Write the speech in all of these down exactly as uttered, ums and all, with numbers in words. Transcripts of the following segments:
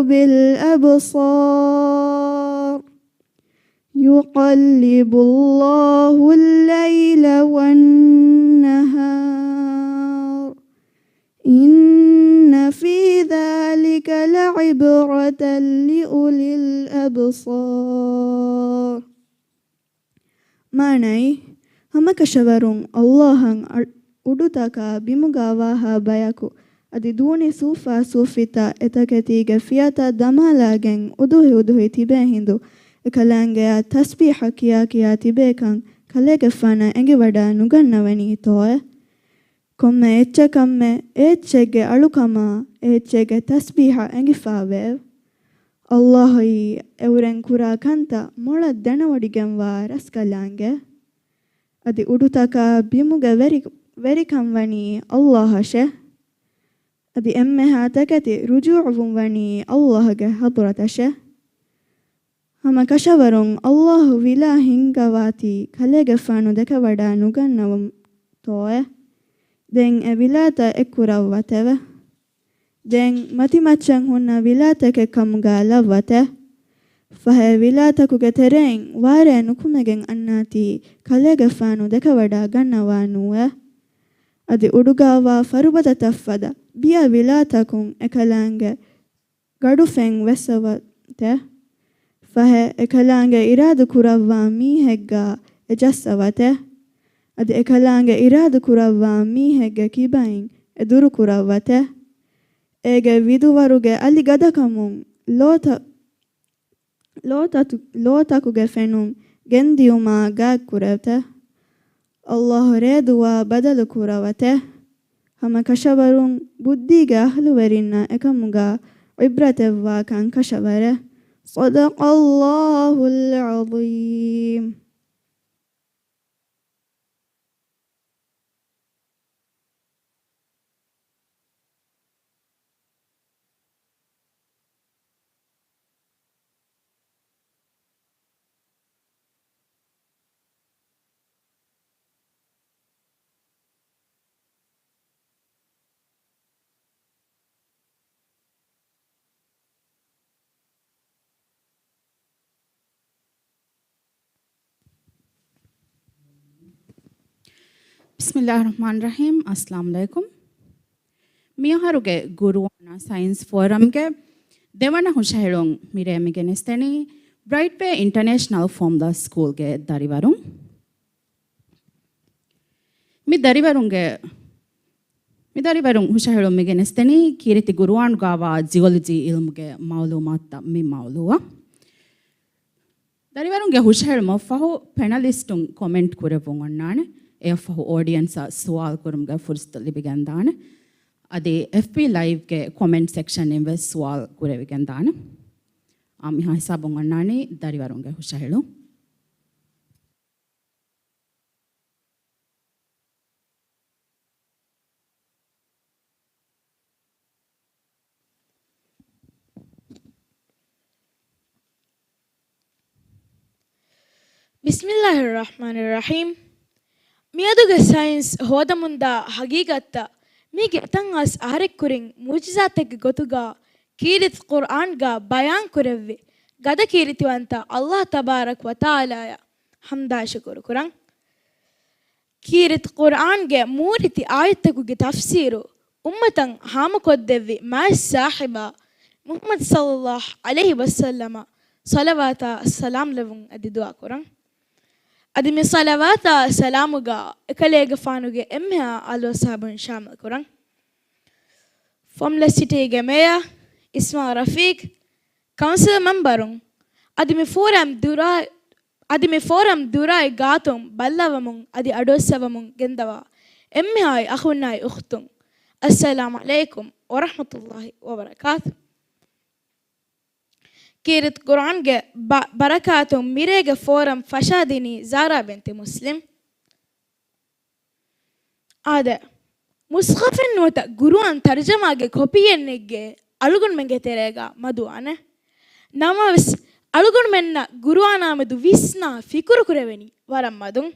بالأبصار. يقلب الله الليل والنهار. إن في ذلك لعبرة لأولي الأبصار. މާނައީ، ހަމަކަށަވަރުން ﷲ އަށް އަ-، އުޑުތަކާ ބިމުގާ ވާހާ ބަޔަކު، އަދި ދޫނި ސޫފާސޫފިތައް އެތަކެތީގެ ފިޔަތައް ދަމާލާގެން އުދުހި އުދުހި ތިބޭ ހިނދު، އެކަލާނގެއާ ތަސްބީޙަ ކިޔާ ކިޔާ ތިބޭކަން ކަލޭގެފާނަށް އެނގިވަޑާ ނުގަންނަވަނީތޯއެ؟ ކޮންމެ އެއްޗަކަށްމެ އެއްޗެއްގެ އަޅުކަމާ އެއްޗެއްގެ ތަސްބީޙަ އެނގިފާވެއެވެ. ﷲ އީ އެއުރެން ކުރާ ކަންތައް މޮޅަށް ދެނެވޮޑިގެންވާ ރަސްކަލާނގެ. އަދި އުޑުތަކާ ބިމުގެ ވެރި-، ވެރިކަން ވަނީ ﷲ އަށެވެ. އަދި އެންމެހާ ތަކެތި ރުޖޫޢަވުން ވަނީ ﷲ ގެ ޙަޟްރަތަށެވެ. ހަމަކަށަވަރުން ﷲ ވިލާ ހިންގަވާތީ ކަލޭގެފާނު ދެކެވަޑާ ނުގަންނަވަންތޯއެވެ؟ ދެން އެ ވިލާތައް އެއްކުރައްވަތެވެ. ދެން މަތިމައްޗަށް ހުންނަ ވިލާތަކެއް ކަމުގަ ލައްވަތެވެ. ފަހެ ވިލާތަކުގެ ތެރެއިން ވާރޭ ނުކުމެގެން އަންނާތީ ކަލޭގެފާނު ދެކެވަޑާ ގަންނަވާނޫއެވެ. އަދި އުޑުގާވާ ފަރުބަދަތައްފަދަ ބިޔަ ވިލާތަކުން އެކަލާނގެ ގަޑުފެން ވެއްސަވަތެވެ. ފަހެ އެކަލާނގެ އިރާދަކުރައްވާ މީހެއްގާ އެ ޖައްސަވަތެވެ. އަދި އެކަލާނގެ އިރާދަކުރައްވާ މީހެއްގެ ކިބައިން އެ ދުރުކުރައްވަތެވެ. އޭގެ ވިދުވަރުގެ އަލި ގަދަކަމުން ލޯތަ-، ލޯތަތު-، ލޯތަކުގެ ފެނުން ގެންދިޔުމާ ގާތްކުރައްވަތެވެ. ﷲ ރޭދުވާ ބަދަލު ކުރައްވަތެވެ. ހަމަކަށަވަރުން ބުއްދީގެ އަހްލުވެރިންނަށް އެކަމުގަ ޢިބްރަތެއްވާކަން ކަށަވަރެވެ. صدق الله العظيم. بسم الله الرحمن الرحيم. އައްސަލާމު ޢަލައިކުމް. މިއަހަރުގެ ގުރުއާނާ ސައިންސް ފޯރަމްގެ ދެވަނަ ހުށަހެޅުން މިރޭ މިގެނެސްދެނީ ބްރައިޓް ވޭ އިންޓަރނޭޝަނަލް ފޯމްލާ ސްކޫލްގެ ދަރިވަރުން. މި ދަރިވަރުންގެ، މި ދަރިވަރުން ހުށަހެޅުން މިގެނެސްދެނީ ކީރިތި ގުރުއާނުގާވާ ޖިއޮލޮޖީ ޢިލްމުގެ މައުލޫމާތުތައް މި މައުޟޫޢަށް. ދަރިވަރުންގެ ހުށަހެޅުމަށްފަހު ޕެނަލިސްޓުން ކޮމެންޓް ކުރެއްވުން އޮންނާނެ. އެއަށްފަހު އޯޑިއެންސަށް ސުވާލު ކުރުމުގެ ފުރުސަތު ލިބިގެންދާނެ. އަދި އެފްބީ ލައިވްގެ ކޮމެންޓް ސެކްޝަން އިން ވެސް ސުވާލު ކުރެވިގެންދާނެ. އާ، މިހާ ހިސާބުން އޮންނާނީ ދަރިވަރުންގެ ހުށަހެޅުން. بسم الله الرحمن الرحيم. މިއަދުގެ ސައިންސް ހޯދަމުންދާ ހަގީގަތްތައް މީގެ އެތައް އަސް އަހަރެއްކުރިން މުޢުޖިޒާތެއްގެ ގޮތުގަ ކީރިތި ޤުރްއާންގަ ބަޔާންކުރެއްވި ގަދަ ކީރިތިވަންތަ ﷲ ތަބާރަކަ ވަތަޢާލާއަށް ޙަމްދާ ޝުކުރު ކުރަން. ކީރިތި ޤުރްއާންގެ މޫރިތި އާޔަތްތަކުގެ ތަފްސީރު އުއްމަތަށް ހާމަކޮށްދެއްވި މާތް ސާހިބާ މުޙައްމަދު ޞައްލައްލާހު ޢަލައިހި ވަސައްލަމަށް ޞަލަވާތާ ސަލާމް ލެއްވުން އަދި ދުޢާ ކުރަން. އަދި މި ޞަލަވާތާ ސަލާމުގަ އެކަލޭގެފާނުގެ އެންމެހާ އާލު އަޞްޙާބުން ޝާމިލް ކުރަން. ފޯމްލާ ސިޓީގެ މޭޔަރ އިސްމާ ރަފީޤް، ކައުންސިލް މެމްބަރުން، އަދި މި ފޯރަމް ދުރާ-، އަދި މި ފޯރަމް ދުރާއި ގާތުން ބައްލަވަމުން އަދި އަޑުއައްސަވަމުން ގެންދަވާ އެންމެހާއި އަޚުންނާއި އުޚްތުން، އައްސަލާމު ޢަލައިކުމް ވަރަޙްމަތުﷲި ވަބަރަކާތު. ކީރިތި ޤުރްއާންގެ ބަ-، ބަރަކާތުން މިރޭގެ ފޯރަމް ފަށާދިނީ ޒާރާ ބިންތި މުސްލިމް. އާދެ، މުޞްޙަފެއް ނުވަތަ ޤުރުއާން ތަރުޖަމާގެ ކޮޕީއެއް ނެތްގެ އަޅުގަނޑުމެންގެ ތެރޭގަ މަދުވާނެ. ނަމަވެސް، އަޅުގަނޑުމެންނަށް ޤުރުއާނާމެދު ވިސްނާ ފިކުރު ކުރެވެނީ ވަރަށް މަދުން.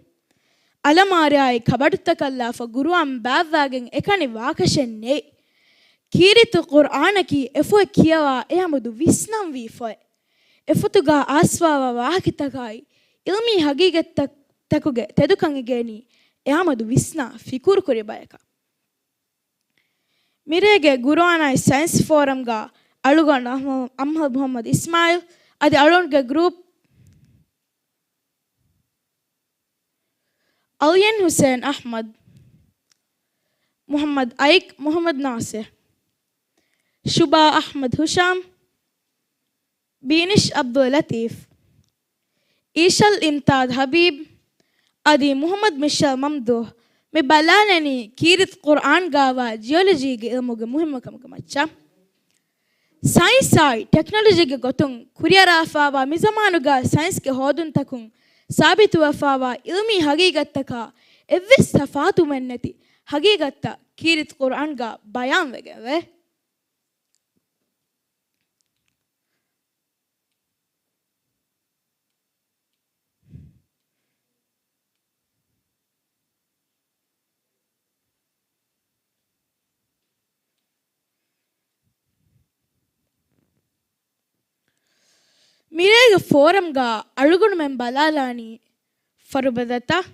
އަލަމާރިއާއި ކަބަޑުތަކަށްލާފަ ޤުރުއާން ބާއްވާގެން އެކަނި ވާކަށެއް ނެތް. ކީރިތި ޤުރްއާނަކީ އެފޮތް ކިޔަވާ އެ އަމުދު ވިސްނަންވީ ފޮތް. އެފޮތުގަ އައިސްފާވާ ވާހަކަތަކާއި އިލްމީ ހަގީގަތްތައް، ތަކުގެ ތެދުކަން އެނގޭނީ އެ އަމުދު ވިސްނާ ފިކުރުކުރި ބަޔަކަށް. މިރޭގެ ޤުރްއާނާއި ސައިންސް ފޯރަމްގަ އަޅުގަނޑު އަމްހަ-، އަމްހަލް މުޙައްމަދު އިސްމާޢީލް އަދި އަޅުގަނޑުގެ ގްރޫޕް އަލްޔަން ހުސެން އަޙްމަދު، މުޙައްމަދު އައިކް، މުޙައްމަދު ނާޞިރު، ޝުބާ އަޙްމަދު ހުޝާމް، ބީނިޝް ޢަބްދުއްލަތީފް، އީޝަލް އިމްތާޒް ޙަބީބް އަދި މުޙައްމަދު މިޝަލް މަމްދޫޙް މި ބަލާލަނީ ކީރިތި ޤުރްއާންގައިވާ ޖިއޮލޮޖީގެ ޢިލްމުގެ މުހިއްމުކަމުގެ މައްޗަށް. ސައިންސާއި ޓެކްނޮލޮޖީގެ ގޮތުން ކުރިއަރާފާވާ މިޒަމާނުގަ ސައިންސްގެ ހޯދުންތަކުން ސާބިތުވެފާވާ އިލްމީ ހަގީގަތްތަކާ އެއްވެސް ތަފާތުވުމެއްނެތި ހަގީގަތްތައް ކީރިތި ޤުރްއާންގަ ބަޔާންވެގެންވޭ. މިރޭގެ ފޯރަމްގަ އަޅުގަނޑުމެން ބަލާލާނީ ފަރުބަދަތައް،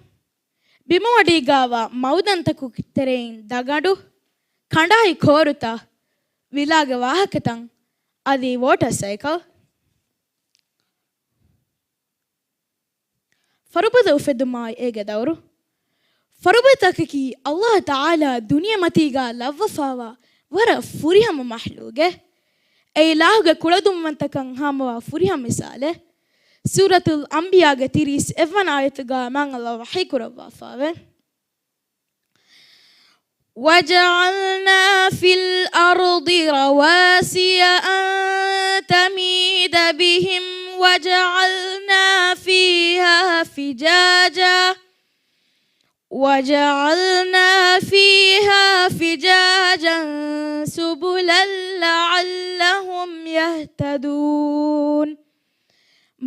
ބިމުއަޑީގައިވާ މައުދަންތަކުގެ ތެރެއިން ދަގަނޑު، ކަނޑާއި ކޯރުތައް، ވިލާގެ ވާހަކަތައް އަދި ވޯޓަރ ސައިކަލް. ފަރުބަދަ އުފެދުމާއި އޭގެ ދައުރު. ފަރުބަދަތަކަކީ ﷲ ތަޢާލާ ދުނިޔެމަތީގަ ލައްވަފާވާ ވަރަށް ފުރިހަމަ މަޚްލޫގެއް. އެ އިލާހުގެ ކުޅަދުންވަންތަކަން ހާމަވާ ފުރިހަމަ މިސާލެއް. ސޫރަތުލް އަންބިޔާގެ ތިރީސް އެއްވަނަ އާޔަތުގަ މާތް ﷲ ވަޙީ ކުރައްވާފާވޭ. وجعلنا في الأرض رواسي أن تميد بهم وجعلنا فيها فجاجا وجعلنا فيها فجاجا سبلا لعلهم يهتدون.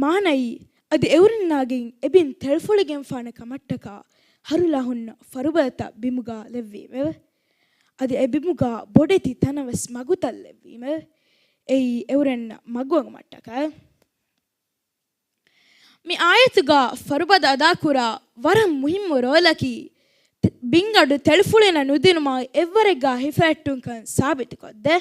މާނައީ، އަދި އެއުރެންނާގެން އެ ބިން ތެޅުފޮޅިގެންފާނެ ކަމަށްޓަކާ ހަރުލާ ހުންނަ ފަރުބަދަތައް ބިމުގަ ލެއްވީމެވެ. އަދި އެ ބިމުގަ ބޮޑެތި ތަނަވެސް މަގުތައް ލެއްވީމެވެ. އެއީ އެއުރެންނަށް މަގު އަންގަމަށްޓަކާ. މި އާޔަތުގަ ފަރުބަދަ އަދާކުރާ ވަރަށް މުހިއްމު ރޯލަކީ، ތެ-، ބިންގަނޑު ތެޅުފުޅިނަށް ނުދިނުމާއި އެއްވަރެއްގަ ހިފަހެއްޓުންކަން ސާބިތުކޮށްދޭ.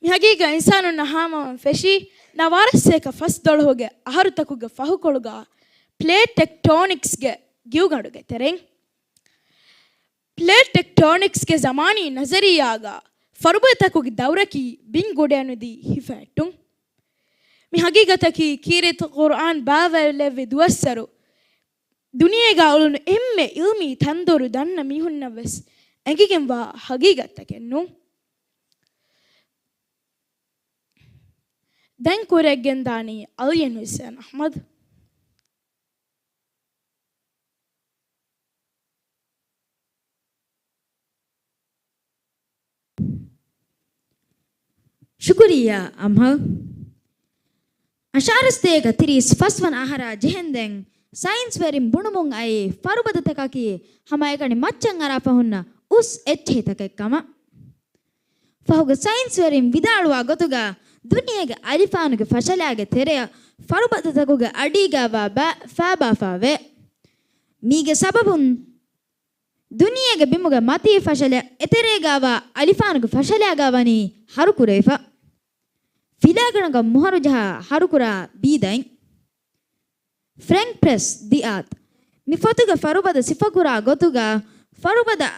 މި ހަގީގަތް އިންސާނުންނަށް ހާމަވަން ފެށީ، ނަވާރަސްސައެކަ ފަސްދޮޅަހުގެ އަހަރުތަކުގެ ފަހުކޮޅުގަ ޕްލޭޓް ޓެކްޓޯނިކްސްގެ ގިއުގަނޑުގެ ތެރެއިން. ޕްލޭޓް ޓެކްޓޯނިކްސްގެ ޒަމާނީ ނަޒަރިއްޔާގަ ފަރުބަދަތަކުގެ ދައުރަކީ ބިން ގުޑައަށް ނުދީ ހިފަހެއްޓުން. މި ހަގީގަތަކީ ކީރިތި ޤުރްއާން ބާވައިލެއްވި ދުވަސްވަރު ދުނިޔޭގަ އުޅުނު އެންމެ އިލްމީ ތަންދޮރު ދަންނަ މީހުންނަށް ވެސް އެނގިގެންވާ ހަގީގަތްތަކެއް ނޫން. ދެން ކުރިއަށްގެންދާނީ އަލްޔަން ހުސެން އަޙްމަދު. ޝުކުރިއްޔާ އަމްހަލް. އަށާރަސްތޭކަ ތިރީސް ފަސްވަނަ އަހަރާ ޖެހެންދެން ސައިންސްވެރިން ބުނުމުން އައީ ފަރުބަދަތަކަކީ ހަމައެކަނި މައްޗަށް އަރާފަ ހުންނަ އުސް އެއްޗެހިތަކެއް ކަމަށް. ފަހުގެ ސައިންސްވެރިން ވިދާޅުވާ ގޮތުގަ ދުނިޔޭގެ އަލިފާނުގެ ފަށަލާގެ ތެރެއަށް ފަރުބަދަތަކުގެ އަޑީގައިވާ ބައި ފައިބާފާވޭ. މީގެ ސަބަބުން ދުނިޔޭގެ ބިމުގެ މަތީ ފަށަލަ އެތެރޭގައިވާ އަލިފާނުގެ ފަށަލާގަ ވަނީ ހަރުކުރެވިފަ. ފިލާގަނޑަކަށް މޮހަރުޖަހާ ހަރުކުރާ ބީދައިން. ފްރެންކް ޕްރެސް ދިއާތް މި ފޮތުގެ ފަރުބަދަ ސިފަކުރާ ގޮތުގަ ފަރުބަދަ،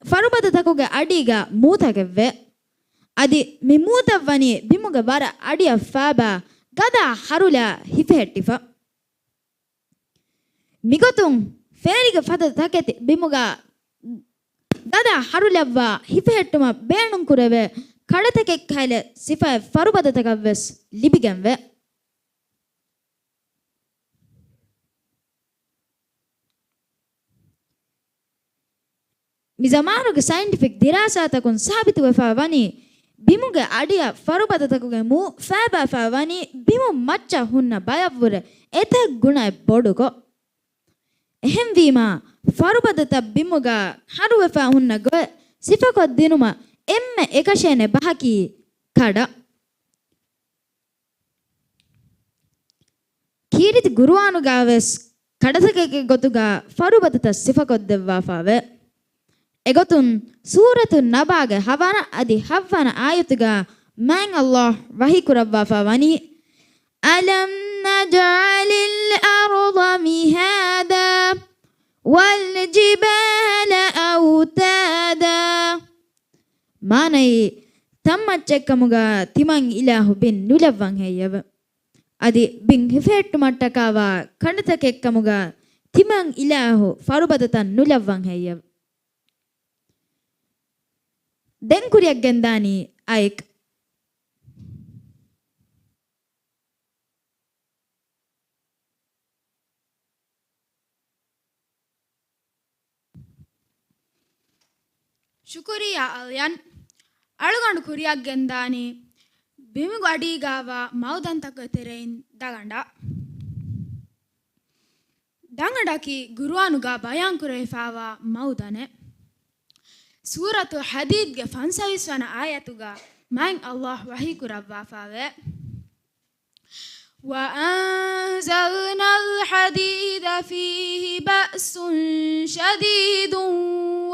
ފަރުބަދަތަކުގެ އަޑީގަ މޫތަކެއްވޭ. އަދި މި މޫތައް ވަނީ ބިމުގެ ވަރަށް އަޑިއަށް ފައިބާ ގަދަ ހަރުލާ ހިފެހެއްޓިފަ. މިގޮތުން ފޭރިގެ ފަދަ ތަކެތި ބިމުގަ ގަދަ ހަރުލައްވާ ހިފެހެއްޓުމަށް ބޭނުންކުރެވޭ ކަޅަތަކެއް ކަހަލަ ސިފައެއް ފަރުބަދަތަކަށްވެސް ލިބިގެންވޭ. މި ޒަމާނުގެ ސައިންޓިފިކް ދިރާސާތަކުން ސާބިތުވެފަ ވަނީ، ބިމުގެ އަޑިއަށް ފަރުބަދަތަކުގެ މޫ ފައިބާފަ ވަނީ ބިމު މައްޗަށް ހުންނަ ބަޔަށްވުރެ އެތައް ގުނައެއް ބޮޑުކޮށް. އެހެންވީމާ، ފަރުބަދަތައް ބިމުގަ ހަރުވެފަ ހުންނަ ގޮތް ސިފަކޮށްދިނުމަށް އެންމެ އެކަށޭނެ ބަހަކީ ކަޑަ. ކީރިތި ގުރުއާނުގަވެސް ކަޑަތަކެއްގެ ގޮތުގަ ފަރުބަދަތައް ސިފަކޮށްދެއްވާފައެވެ. އެގޮތުން ސޫރަތު ނަބާގެ ހަވަނަ އަދި ހައްވަނަ އާޔަތުގަ މާތް ﷲ ވަޙީކުރައްވާފަ ވަނީ، أَلَمْ نَجْعَلِ الْأَرْضَ مِهَادًا وَالْجِبَالَ أَوْتَادًا. މާނައީ، ތަންމައްޗެއްކަމުގަ ތިމަން އިލާހު ބިން ނުލައްވަން ހެއްޔެވެ؟ އަދި ބިން ހިފެހެއްޓުމަށްޓަކާވާ ކަނޑަތަކެއްކަމުގަ ތިމަން އިލާހު ފަރުބަދަތައް ނުލައްވަން ހެއްޔެވެ؟ ދެން ކުރިއަށް ގެންދާނީ އައިކް. ޝުކުރިއްޔާ އަލްޔަން. އަޅުގަނޑު ކުރިއަށް ގެންދާނީ ބިމުގަޑީގަވާ މައުދަންތަކުގެ ތެރެއިން ދަގަނޑަށް. ދަގަނޑަކީ ގުރުއާނުގަ ބަޔާންކުރެވިފައިވާ މައުދަނެއް. ސޫރަތު ޙަދީދްގެ ފަންސަވީސް ވަނަ އާޔަތުގަ މާތް ﷲ ވަޙީކުރައްވާފައެވެ. وَأَنزَلْنَا الْحَدِيدَ فِيهِ بَأْسٌ شَدِيدٌ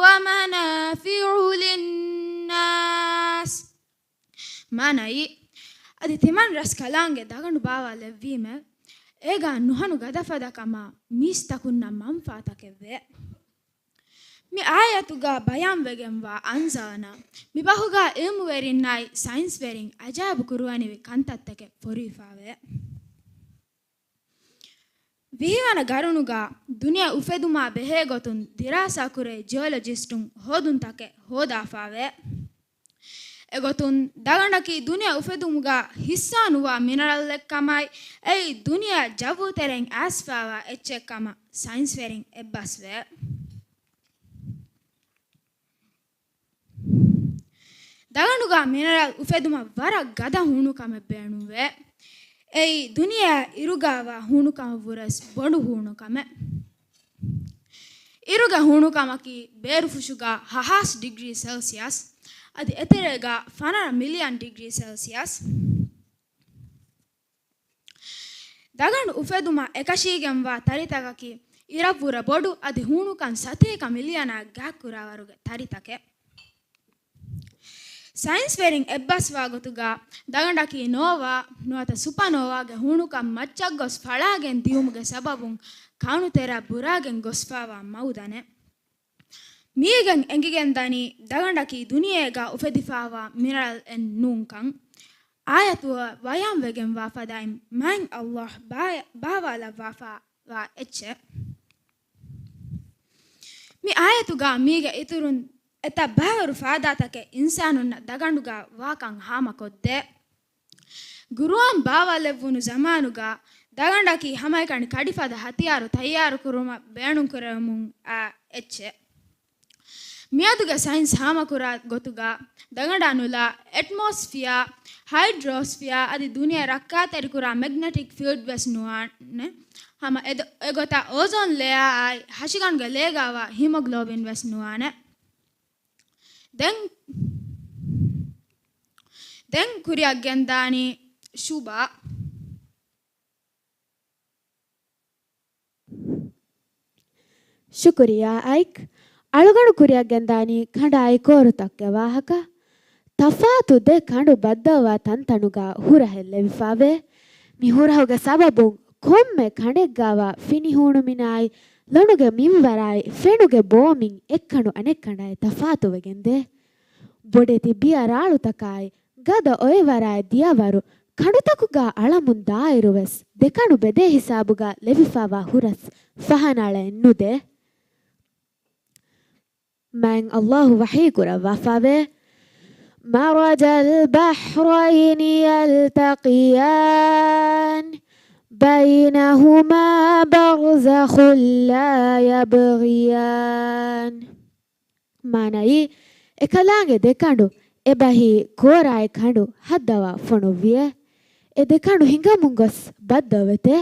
وَمَنَافِعُ لِلنَّاسِ. މާނައީ، އަދި ތިމަން ރަސްކަލާނގެ ދަގަނޑު ބާވާލެއްވީމެވެ. އޭގަ ނުހަނު ގަދަފަދަ ކަމާ މީސްތަކުންނަށް މަންފާތަކެއްވޭ. މި އާޔަތުގަ ބަޔާންވެގެންވާ އަންޒަލްނާ މި ބަހުގަ އިލްމުވެރިންނާއި ސައިންސްވެރިން އަޖާއިބު ކުރުވަނިވި ކަންތައްތަކެއް ފޮރުވިފައެވެ. ވިހިވަނަ ގަރުނުގަ ދުނިޔެ އުފެދުމާ ބެހޭ ގޮތުން ދިރާސާކުރެވި ޖިއޮލޮޖިސްޓުން ހޯދުންތަކެއް ހޯދާފައެވެ. އެގޮތުން ދަގަނޑަކީ ދުނިޔެ އުފެދުމުގަ ހިއްސާ ނުވާ މިނަރަލްއެއްކަމާއި، އެއީ ދުނިޔެ ޖައްވު ތެރެއިން އައިސްފައިވާ އެއްޗެއްކަމަށް ސައިންސްވެރިން އެއްބަސްވޭ. ދަގަނޑުގަ މިނަރަލް އުފެދުމަށް ވަރަށް ގަދަ ހޫނުކަމެއް ބޭނުންވޭ. އެއީ ދުނިޔެއާ އިރުގަވާ ހޫނުކަމަށްވުރެސް ބޮޑު ހޫނުކަމެއް. އިރުގެ ހޫނުކަމަކީ ބޭރުފުށުގަ ހަހާސް ޑިގްރީ ސެލްސިއަސް އަދި އެތެރޭގަ ފަނަރަ މިލިއަން ޑިގްރީ ސެލްސިއަސް. ދަގަނޑު އުފެދުމަށް އެކަށީގެންވާ ތަރިތަކަކީ އިރަށްވުރެ ބޮޑު އަދި ހޫނުކަން ސަތޭކަ މިލިއަނާ ގާތްކުރާވަރުގެ ތަރިތަކެއް. ސައިންސްވެރިން އެއްބަސްވާ ގޮތުގަ ދަގަނޑަކީ ނޯވާ ނުވަތަ ސުޕަނޯވާގެ ހޫނުކަން މައްޗަށްގޮސް ފަޅާގެން ދިއުމުގެ ސަބަބުން ކައުނުތެރެއަށް ބުރާގެން ގޮސްފައިވާ މައުދަނެއް. މީގެން އެނގިގެންދަނީ ދަގަނޑަކީ ދުނިޔޭގަ އުފެދިފައިވާ މިނަރަލްއެއް ނޫންކަން. އާޔަތު ބަޔާންވެގެންވާ ފަދައިން މާތް ﷲ ބާ-، ބާވާލައްވާފައިވާ އެއްޗެއް. މި އާޔަތުގަ މީގެ އިތުރުން އެތައް ބައިވަރު ފާއިދާތަކެއް އިންސާނުންނަށް ދަގަނޑުގަ ވާކަން ހާމަކޮށްދޭ. ގުރުއާން ބާވާލެއްވުނު ޒަމާނުގަ ދަގަނޑަކީ ހަމައެކަނި ކަޑިފަދަ ހަތިޔާރު ތައްޔާރުކުރުމަށް ބޭނުންކުރެވެމުން އައި އެއްޗެއް. މިއަދުގެ ސައިންސް ހާމަކުރާ ގޮތުގަ ދަގަނޑާ ނުލާ އެޓްމޯސްފިއާ، ހައިޑްރޯސްފިއާ އަދި ދުނިޔެ ރައްކާތެރިކުރާ މެގްނެޓިކް ފީލްޑް ވެސް ނުވާނެ. ހަމަ އެދޮ-، އެގޮތަށް އޯޒޯން ލެޔާއާއި ހަށިގަނޑުގެ ލޭގައިވާ ހީމޮގްލޯބިން ވެސް ނުވާނެ. ދެން، ދެން ކުރިއަށް ގެންދާނީ ޝުބާ. ޝުކުރިއްޔާ އައިކް. އަޅުގަނޑު ކުރިއަށް ގެންދާނީ ކަނޑާއި ކޯރުތަކުގެ ވާހަކަ. ތަފާތު ދެ ކަނޑު ބައްދަލުވާ ތަންތަނުގަ ހުރަހެއް ލެވިފައެވެ. މި ހުރަހުގެ ސަބަބުން ކޮންމެ ކަނޑެއްގައިވާ ފިނި ހޫނުމިނާއި ލޮނުގެ މިންވަރާއި ފެނުގެ ބޯމިން އެއްކަނޑު އަނެއްކަނޑާއި ތަފާތުވެގެންދޭ. ބޮޑެތި ބިޔަ ރާޅުތަކާއި ގަދަ އޮއެވަރާއި ދިޔަވަރު ކަނޑުތަކުގަ އަޅަމުން ދާއިރުވެސް ދެކަނޑު ބެދޭ ހިސާބުގަ ލެވިފައިވާ ހުރަސް ފަހަނައަޅައެއް ނުދޭ. މާތް ﷲ ވަޙީކުރައްވާފައެވެ. مَرَجَ الْبَحْرَيْنِ يَلْتَقِيَانِ بَيْنَهُمَا بَرْزَخٌ لَا يَبْغِيَانِ. މާނައީ، އެކަލާނގެ ދެކަނޑު އެބަހީ ކޯރާއި ކަނޑު ހައްދަވާ ފޮނުއްވިއޭ. އެ ދެކަނޑު ހިނގަމުން ގޮސް ބައްދަލުވެތޭ.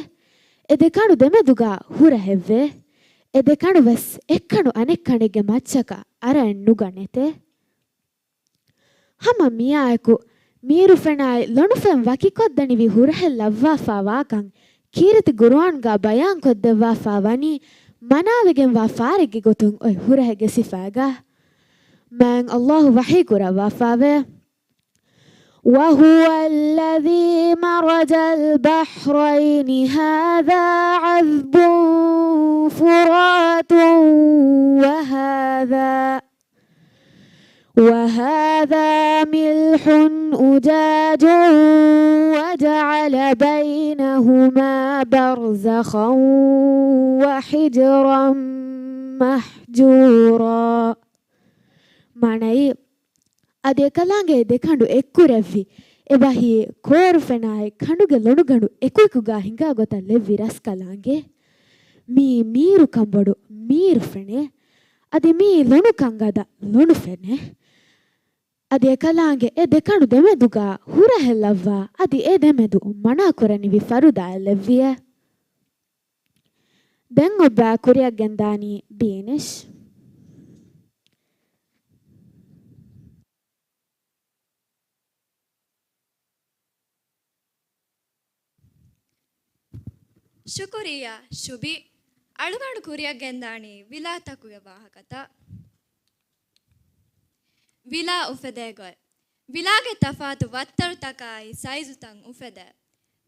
އެ ދެކަނޑު ދެމެދުގަ ހުރަހެއްވޭ. އެ ދެކަނޑު ވެސް އެއްކަނޑު އަނެއްކަނޑެއްގެ މައްޗަކަށް އަރައެއް ނުގަނެތޭ. ހަމަ މިއާއެކު މީރު ފެނާއި ލޮނުފެން ވަކިކޮށްދެނިވި ހުރަހެއް ލައްވާފާވާކަން ކީރިތި ގުރުއާންގާ ބަޔާންކޮށްދެއްވާފާ ވަނީ މަނާވެގެންވާ ފާރެއްގެ ގޮތުން އޮތް ހުރަހެއްގެ ސިފައިގާ. މާތް ﷲ ވަޙީ ކުރައްވާފާވޭ. وهو الذي مرج البحرين هذا عذب فرات وهذا وهذا ملح أجاج وجعل بينهما برزخا وحجرا محجورا. މާނައީ، އަދި އެކަލާނގެ ދެ ކަނޑު އެއްކުރެއްވި، އެބަހީ ކޯރު ފެނާއި ކަނޑުގެ ލޮނުގަނޑު އެކުއެކުގާ ހިނގާ ގޮތަށް ލެއްވި ރަސްކަލާނގެ. މީ މީރު ކަނބޮޑު މީރު ފެނޭ. އަދި މީ ލޮނު ކަންގަދަ ލޮނު ފެނޭ. އަދި އެކަލާނގެ އެ ދެ ކަނޑު ދެމެދުގާ ހުރަހެއް ލައްވާ، އަދި އެ ދެމެދު މަނާ ކުރަނިވި ފަރުދާއެއް ލެއްވިއޭ. ދެން އޮއްބާ ކުރިއަށް ގެންދާނީ ބީނިޝް. ޝުކުރިއްޔާ ޝުބި. އަޅުގަނޑު ކުރިއަށް ގެންދާނީ ވިލާތަކުގެ ވާހަކަތައް. ވިލާ އުފެދޭ ގޮތް. ވިލާގެ ތަފާތު ވައްތަރުތަކާއި ސައިޒުތައް އުފެދޭ.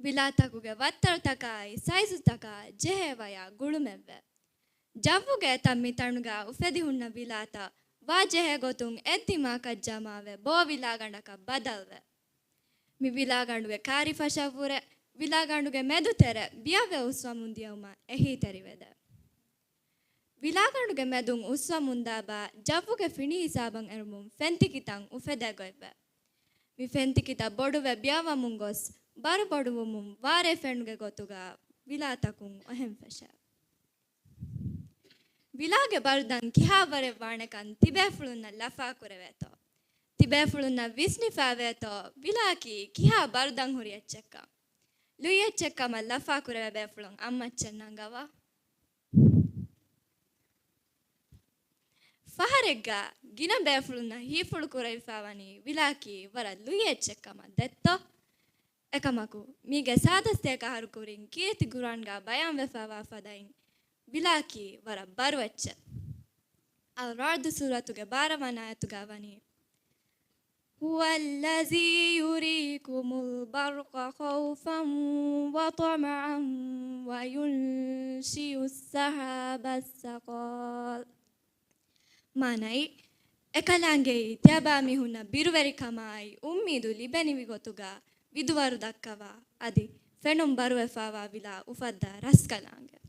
ވިލާތަކުގެ ވައްތަރުތަކާއި ސައިޒުތަކާ ޖެހޭ ވަޔާ ގުޅުމެއްވޭ. ޖައްވުގެ އެތައް މިތަނުގާ އުފެދި ހުންނަ ވިލާތައް ވާ ޖެހޭ ގޮތުން އެއްދިމާކަށް ޖަމާވެ، ބޯ ވިލާގަނޑަކަށް ބަދަލުވޭ. މި ވިލާގަނޑުގެ ކާރި ފަށަށްވުރެ، ވިލާގަނޑުގެ މެދު ތެރެ ބިޔަވެ އުސްވަމުން ދިޔައުމަށް އެހީތެރިވެދޭ. ވިލާގަނޑުގެ މެދުން އުސްވަމުންދާ ބާ ޖައްވުގެ ފިނި ހިސާބަށް އެރުމުން ފެންތިކިތައް އުފެދޭ ގޮތްވޭ. މި ފެންތިކިތައް ބޮޑުވެ ބިޔަވަމުން ގޮސް، ބަރު ބޮޑުވުމުން ވާރޭ ފެނުގެ ގޮތުގާ ވިލާތަކުން އޮހެން ފެށޭ. ވިލާގެ ބަރުދަން ކިހާވަރެއް ވާނެކަން ތިބޭފުޅުންނަށް ލަފާކުރެވޭތޯ؟ ތިބޭފުޅުންނަށް ވިސްނިފާވޭތޯ ވިލާއަކީ ކިހާ ބަރުދަން ހުރި އެއްޗެއްކަން؟ ލުއި އެއްޗެއްކަމަށް ލަފާކުރެވޭ ބޭފުޅުން އަތްމައްޗަށް ނަންގަވާ. ފަހަރެއްގަ ގިނަ ބޭފުޅުންނަށް ހީފުޅު ކުރެވިފާވަނީ ވިލާއަކީ ވަރަށް ލުއި އެއްޗެއްކަމަށް ދެއްތޯ؟ އެކަމަކު، މީގެ ސާދަސްތޭކަ އަހަރު ކުރިން ކީރިތި ގުރުއާންގާ ބަޔާންވެފާވާ ފަދައިން، ވިލާއަކީ ވަރަށް ބަރު އެއްޗެއް. އަލްރަޢުދު ސޫރަތުގެ ބާރަ ވަނަ އާޔަތުގާ ވަނީ، هو الذي يريكم البرق خوفا وطمعا وينشئ السحاب الثقال. މާނައީ، އެކަލާނގެއީ ތިޔަބާމީހުންނަށް ބިރުވެރިކަމާއި އުއްމީދު ލިބެނިވި ގޮތުގާ ވިދުވަރު ދައްކަވާ، އަދި ފެނުން ބަރުވެފާވާ ވިލާ އުފައްދާ ރަސްކަލާނގެ.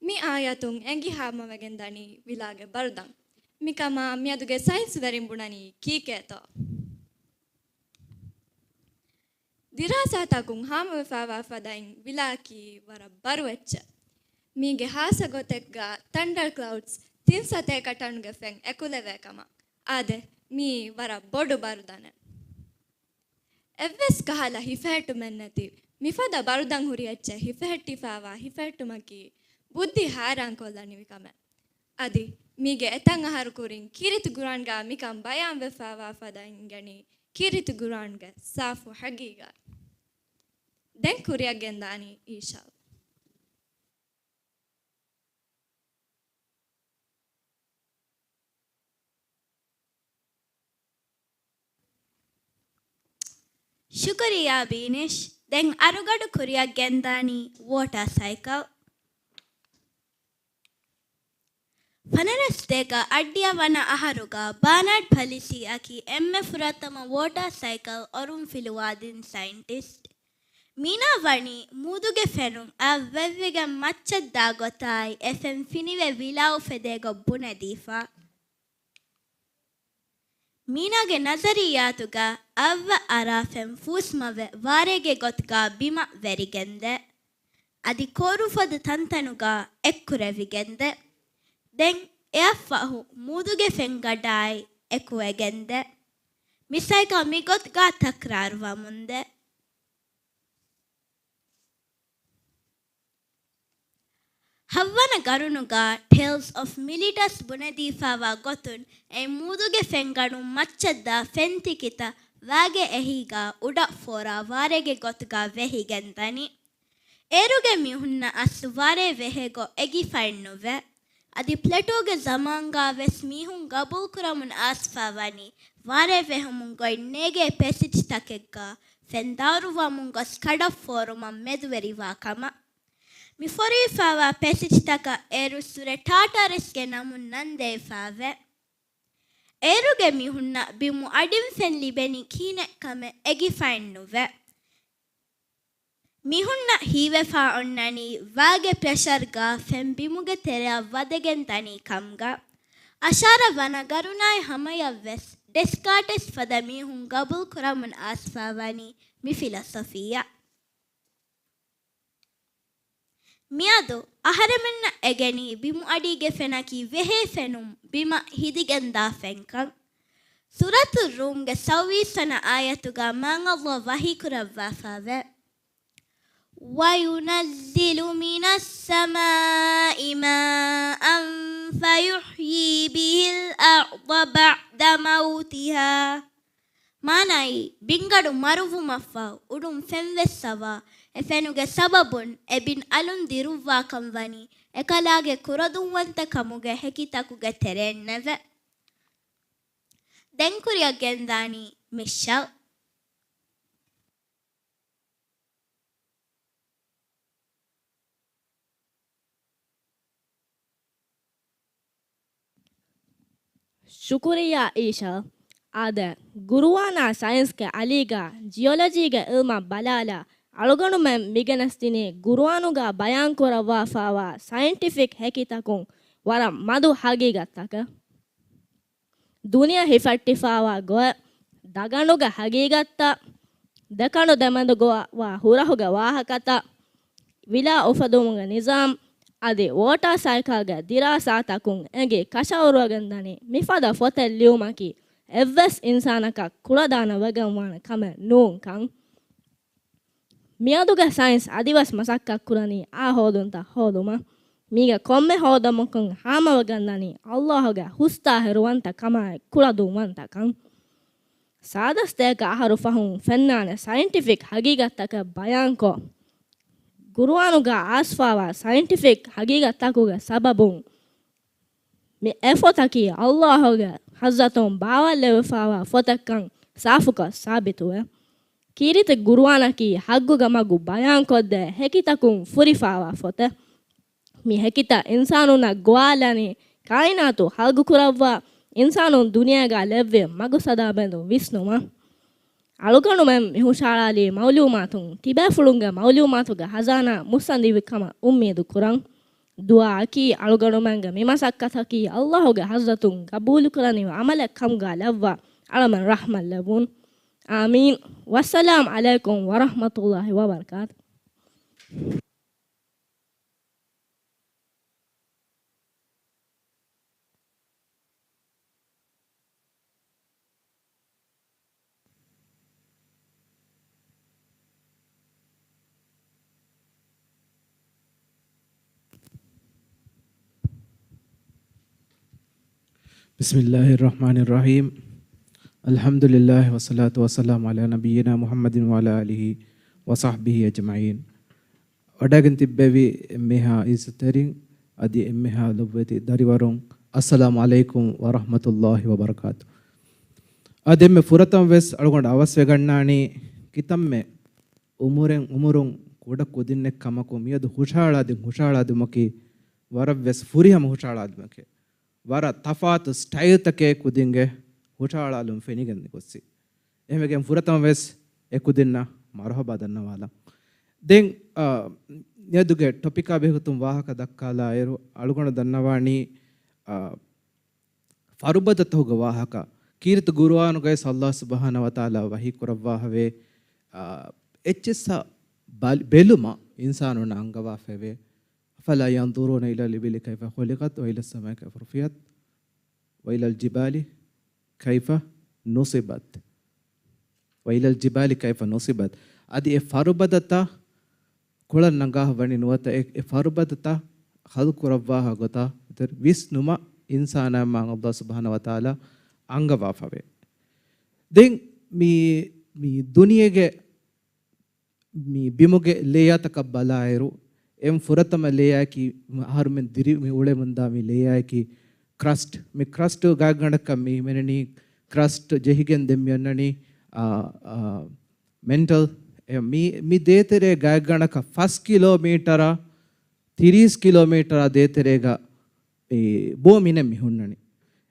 މި އާޔަތުން އެނގި ހާމަވެގެން ދަނީ ވިލާގެ ބަރުދަން. މިކަމާ މިއަދުގެ ސައިންސްވެރިން ބުނަނީ ކީކޭތޯ؟ ދިރާސާތަކުން ހާމަވެފާވާ ފަދައިން ވިލާއަކީ ވަރަށް ބަރު އެއްޗެއް. މީގެ ހާއްސަ ގޮތެއްގަ ތަންޑަރ ކްލައުޑްސް ތިން ސަތޭކަ ޓަނުގެ ފެން އެކުލެވޭ ކަމަށް. އާދެ، މީ ވަރަށް ބޮޑު ބަރުދަނެއް. އެއްވެސް ކަހަލަ ހިފެހެއްޓުމެއްނެތި މިފަދަ ބަރުދަން ހުރި އެއްޗެއް ހިފެހެއްޓިފާވާ ހިފެހެއްޓުމަކީ ބުއްދި ހައިރާންކޮށްލަނިވި ކަމެއް. އަދި މީގެ އެތައް އަހަރު ކުރިން ކީރިތި ގުރުއާންގާ މިކަން ބަޔާންވެފާވާ ފަދައިން އިނގެނީ ކީރިތި ގުރުއާންގެ ސާފު ހަގީގާތް. ދެން ކުރިއަށް ގެންދާނީ އީޝާ. ޝުކުރިއްޔާ ބީނިޝް. ދެން އަޅުގަނޑު ކުރިއަށް ގެންދާނީ ވޯޓާ ސައިކަލް. ފަނަރަ ސަތޭކަ އަށްޑިހަ ވަނަ އަހަރުގަ ބާނާޑް ޕަލިސީއަކީ އެންމެ ފުރަތަމަ ވޯޓާ ސައިކަލް އޮރުން ފިލުވާދިން ސައިންޓިސްޓް. މީނާ ވަނީ މޫދުގެ ފެނުން އަށް ވެއްވިގެން މައްޗަށް ދާ ގޮތާއި އެ ފެން ފިނިވެ ވިލާ އުފެދޭ ގޮތް ބުނެދީފަ. މީނާގެ ނަޒަރިއްޔާތުގަ އަށްވަ އަރާ ފެން ފޫސްމަވެ ވާރޭގެ ގޮތުގަ ބިމަށް ވެރިގެންދޭ. އަދި ކޯރުފަދަ ތަންތަނުގަ އެއްކުރެވިގެންދޭ. ދެން އެއަށްފަހު މޫދުގެ ފެންގަޑާއި އެކުވެގެންދޭ. މިސައިކަލް މިގޮތުގަ ތަކްރާރުވަމުންދޭ. ހައްވަނަ ގަރުނުގަ ޓޭލްސް އޮފް މިލިޓަސް ބުނެދީފާވާ ގޮތުން އެ މޫދުގެ ފެންގަނޑުން މައްޗަށްދާ ފެންތިކިތައް ވާގެ އެހީގަ އުޑަށް ފޯރާ ވާރޭގެ ގޮތުގަ ވެހިގެން ދަނީ. އޭރުގެ މީހުންނަށް އަސްލު ވާރޭ ވެހޭ ގޮތް އެގިފައެއް ނުވޭ. އަދި ޕްލެޓޯގެ ޒަމާންގަ ވެސް މީހުން ގަބޫލުކުރަމުން އައިސްފަ ވަނީ ވާރޭ ވެހުމުން ގޮތް ނޭގޭ ޕެސެޖްތަކެއްގަ ފެން ދާއުރުވަމުން ގޮސް ކަޑަށް ފޯރުމަށް މެދުވެރިވާ ކަމަށް. މި ފޮރުވިފާވާ ޕެސެޖްތަކަށް އޭރު ސުރެ ޓާޓާރިސްގެ ނަމުން ނަން ދެވިފާވޭ. އޭރުގެ މީހުންނަށް ބިމު އަޑިން ފެން ލިބެނީ ކިހިނެއް ކަމެއް އެގިފައެއް ނުވޭ. މީހުންނަށް ހީވެފާ އޮންނަނީ ވާގެ ޕްރެޝަރްގަ ފެން ބިމުގެ ތެރެއަށް ވަދެގެން ދަނީ ކަމުގަ. އަށާރަ ވަނަ ގަރުނާއި ހަމަޔަށްވެސް ޑެސްކާޓެސް ފަދަ މީހުން ގަބޫލުކުރަމުން އައިސްފާވަނީ މި ފިލަސޮފީއަށް. މިއަދު އަހަރެމެންނަށް އެނގެނީ ބިމުއަޑީގެ ފެނަކީ ވެހޭ ފެނުން ބިމަށް ހިދިގެންދާ ފެންކަން. ސޫރަތުއް ރޫމްގެ ސައުވީސް ވަނަ އާޔަތުގަ މާތް ﷲ ވަޙީކުރައްވާފައެވެ. وَيُنَزِّلُ مِنَ السَّمَاءِ مَاءً فَيُحْيِي بِهِ الْأَرْضَ بَعْدَ مَوْتِهَا. މާނައީ، ބިންގަނޑު މަރުވުމަށްފަހު އުޑުން ފެންވެސް އަވާ، އެ ފެނުގެ ސަބަބުން އެ ބިން އަލުން ދިރުއްވާކަން ވަނީ، އެކަލާގެ ކުރަދުންވަންތަ ކަމުގެ ހެކިތަކުގެ ތެރެއިންނެވެ. ދެން ކުރިއަށް ގެންދާނީ މިޝަލް. ޝުކުރިއްޔާ އީޝާ. އާދެ، ގުރުއާނާ ސައިންސްގެ އަލީގަ ޖިއޮލޮޖީގެ އިލްމަށް ބަލާލާ، އަޅުގަނޑުމެން މިގެނެސްދިނީ ގުރުއާނުގަ ބަޔާންކުރައްވާފާވާ ސައިންޓިފިކް ހެކިތަކުން ވަރަށް މަދު ހަގީގަތްތަކެއް. ދުނިޔެ ހިފައްޓިފާވާ ގޮތް، ދަގަނޑުގެ ހަގީގަތްތައް، ދެކަނޑު ދެމެދުގަ ވާ ހުރަހުގެ ވާހަކަތައް، ވިލާ އުފެދުމުގެ ނިޒާމް، އަދި ވޯޓާ ސައިކަލްގެ ދިރާސާތަކުން އެނގި ކަށަވަރުވެގެންދަނީ މިފަދަ ފޮތެއް ލިޔުމަކީ އެއްވެސް އިންސާނަކަށް ކުޅަދާނަ ވެގެންވާނެ ކަމެއް ނޫންކަން. މިއަދުގެ ސައިންސް އަދިވެސް މަސައްކަތްކުރަނީ އާ ހޯދުންތައް ހޯދުމަށް. މީގެ ކޮންމެ ހޯދަމަކުން ހާމަވެގެންދަނީ ﷲ ގެ ހުސް ޠާހިރުވަންތަ ކަމާއި ކުޅަދުންވަންތަކަން. ސާދަ ސަތޭކަ އަހަރު ފަހުން ފެންނާނެ ސައިންޓިފިކް ހަގީގަތްތަކެއް ބަޔާންކޮށް، ގުރުއާނުގަ އައިސްފާވާ ސައިންޓިފިކް ހަގީގަތްތަކުގެ ސަބަބުން މި އެ ފޮތަކީ ﷲ ގެ ޙަޟްރަތުން ބާވަތްލެވިފާވާ ފޮތެއްކަން ސާފުކޮށް ސާބިތުވޭ. ކީރިތި ގުރުއާނަކީ ޙައްޤުގެ މަގު ބަޔާންކޮށްދޭ ހެކިތަކުން ފުރިފާވާ ފޮތެއް. މި ހެކިތައް އިންސާނުންނަށް ގޮވާލަނީ ކާއިނާތު ޚަލްޤުކުރައްވާ، އިންސާނުން ދުނިޔޭގަ ލެއްވި މަގުސަދާ ބެންދުން ވިސްނުމަށް. އަޅުގަނޑުމެން މި ހުށައަޅާލީ މަޢުލޫމާތުން ތިބޭފުޅުންގެ މަޢުލޫމާތުގެ ޚަޒާނާ މުއްސަނދިވި ކަމަށް އުއްމީދު ކުރަން. ދުޢާއަކީ އަޅުގަނޑުމެންގެ މި މަސައްކަތަކީ ﷲ ގެ ޙަޟްރަތުން ގަބޫލުކުރަނިވި ޢަމަލެއް ކަމުގަ ލައްވާ އަޅަމެން ރަޙްމަތް ލެއްވުން. އާމީން. ވައްސަލާމް ޢަލައިކުމް ވަރަޙްމަތުﷲި ވަބަރަކާތު. بسم الله الرحمن الرحيم. الحمد لله والصلاة والسلام على نبينا محمد وعلى آله وصحبه أجمعين. ވަޑައިގެން ތިއްބެވި އެންމެހާ އިއްޒަތްތެރިން އަދި އެންމެހާ ލޮބުވެތި ދަރިވަރުން، އައްސަލާމު ޢަލައިކުމް ވަރަޙްމަތުﷲި ވަބަރަކާތު. އާދެ، އެންމެ ފުރަތަމަ ވެސް އަޅުގަނޑު އަވަސްވެގަންނާނީ ކިތަންމެ އުމުރެއް، އުމުރުން ކުޑަ ކުދިންނެއް ކަމަކު މިއަދު ހުށައަޅާދިން، ހުށައަޅާދިނުމަކީ ވަރަށް ވެސް ފުރިހަމަ ހުށައަޅާދިނުމެކޭ. ވަރަށް ތަފާތު ސްޓައިލްތަކެއް ކުދިންގެ ހުށައަޅާލުން ފެނިގެން ގޮއްސި. އެހެންވެގެން ފުރަތަމަ ވެސް އެ ކުދިންނަށް މަރުޙަބާ ދަންނަވާލަން. ދެން، އާ، މިއަދުގެ ޓޮޕިކާ ބެހޭގޮތުން ވާހަކަ ދައްކާލާއިރު، އަޅުގަނޑު ދަންނަވާނީ، އާ، ފަރުބަދަތަކުގެ ވާހަކަ. ކީރިތި ޤުރުއާނުގައި ﷲ ސުބްޙާނަހޫ ވަތަޢާލާ ވަޙީ ކުރައްވާފަވޭ، އާ، އެއްޗިއްސަށް ބަލި-، ބެލުމަށް އިންސާނުންނަށް އަންގަވާފައެވެ. أفلا ينظرون إلى الإبل كيف خلقت وإلى السماء كيف رفعت وإلى الجبال كيف نصبت وإلى الجبال كيف نصبت. އަދި އެ ފަރުބަދަތައް ކޮޅަށް ނަގާ ވަނީ ނުވަތަ އެ، އެ ފަރުބަދަތައް ޚަލްޤުކުރައްވާ ގޮތަށް ވިސްނުމަށް އިންސާނާއަށް މާތް ﷲ ސުބްޙާނަހޫ ވަތަޢާލާ އަންގަވާފަވޭ. ދެން މި، މި ދުނިޔޭގެ މި ބިމުގެ ލޭޔާތަކަށް ބަލާއިރު، އެން ފުރަތަމަ ލޭޔާއަކީ އަހަރުމެން ދިރި މި އުޅެމުންދާ މި ލޭޔާއަކީ ކްރަސްޓް. މި ކްރަސްޓް ގާތްގަނޑަކަށް މި ހިމެނެނީ، ކްރަސްޓް ޖެހިގެން ދެން މި އޮންނަނީ، އާ، އާ، މެންޓަލް. އެ މި، މި ދޭތެރޭ ގާތްގަނޑަކަށް ފަސް ކިލޯމީޓަރ، ތިރީސް ކިލޯމީޓަރ ދޭތެރޭގަ އެ ބޯ މިނެއް މި ހުންނަނީ.